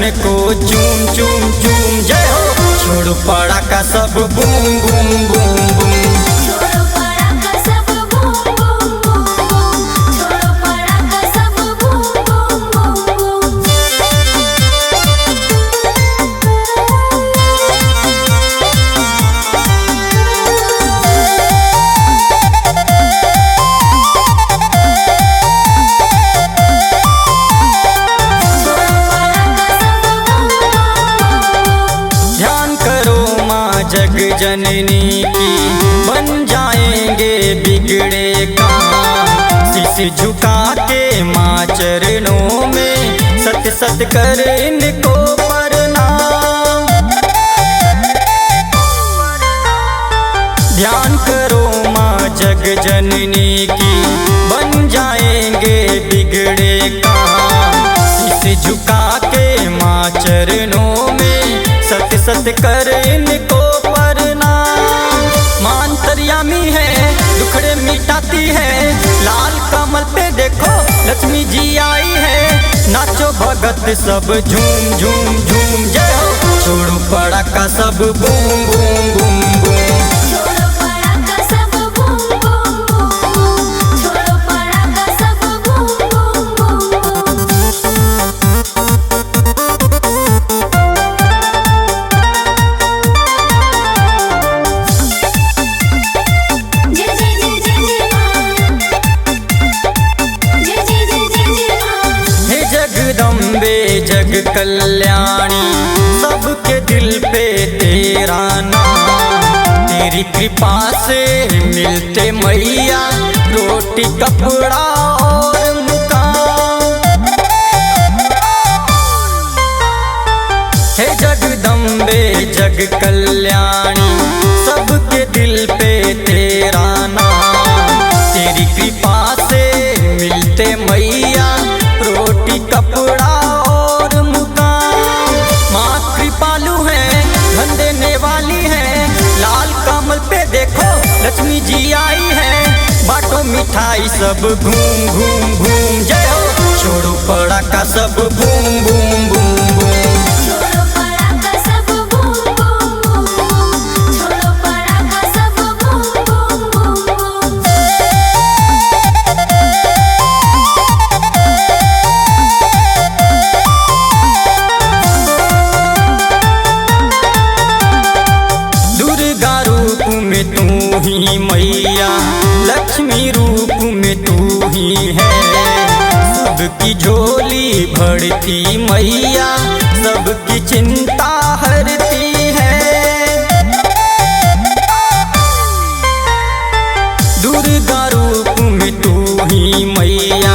चरण को चूम चूम चूम। जय हो, छोड़ो पड़ाका सब बूम बूम बूम बूम। छोड़ो पड़ाका सब बूम बूम बूम बूम। छोड़ो पड़ाका सब बूम बूम बूम बूम। छोड़ो पड़ाका सब बूम बूम बूम बूम। ध्यान करो माँ जग जननी की, बन जाएंगे बिगड़े काम। शीश झुका के माँ चरणों में, सत सत कर इनको प्रणाम। ध्यान करो माँ जग जननी की, बन जाएंगे बिगड़े काम। शीश झुका के माँ चरणों में, सत सत कर इनको प्रणाम। माँ अंतर्यामी है, दुखड़े मिटाती है। लाल कमल पे देखो लक्ष्मी जी आई है। नाचो भगत सब झूम झूम झूम। जय हो, छोड़ो पड़ाका सब बूम बूम बूम बूम। छोड़ो पड़ाका सब बूम बूम बूम बूम। छोड़ो पड़ाका सब बूम बूम बूम बूम। जय जय जय जय जय माँ। जय जय जय जय जय माँ। हे जगदम्बे जग कल्याणी, सबके दिल पे तेरा नाम। तेरी कृपा से मिलते मैया, रोटी कपड़ा और मुकाम। हे जगदम्बे जग कल्याणी, सबके दिल पे तेरा नाम। तेरी कृपा से मिलते मैया, रोटी कपड़ा और मुकाम। माँ कृपालु है, धन देने वाली है। लाल कमल पे देखो लक्ष्मी जी आई है। बांटो मिठाई सब घूम घूम घूम। जय हो, छोड़ो पड़ाका सब बूम बूम बूम बूम। छोड़ो पड़ाका सब बूम बूम बूम बूम। छोड़ो पड़ाका सब boom boom boom boom. Durga रूप में तू ही मैया, लक्ष्मी रूप में तू ही है। सबकी झोली भरती मैया, सबकी चिंता हरती है। दुर्गा रूप में तू ही मैया,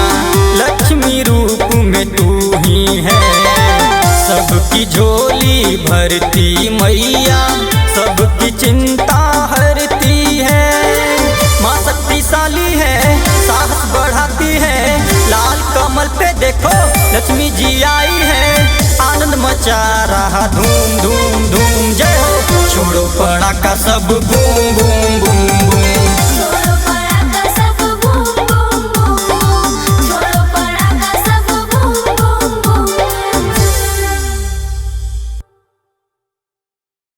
लक्ष्मी रूप में तू ही है। सबकी झोली भरती मैया, सबकी चिंता हरती है। माँ शक्तिशाली है, साहस बढ़ाती है। लाल कमल पे देखो लक्ष्मी जी आई है। आनंद मचा रहा धूम धूम धूम। जय हो, छोड़ो पड़ाका सब बूम बूम।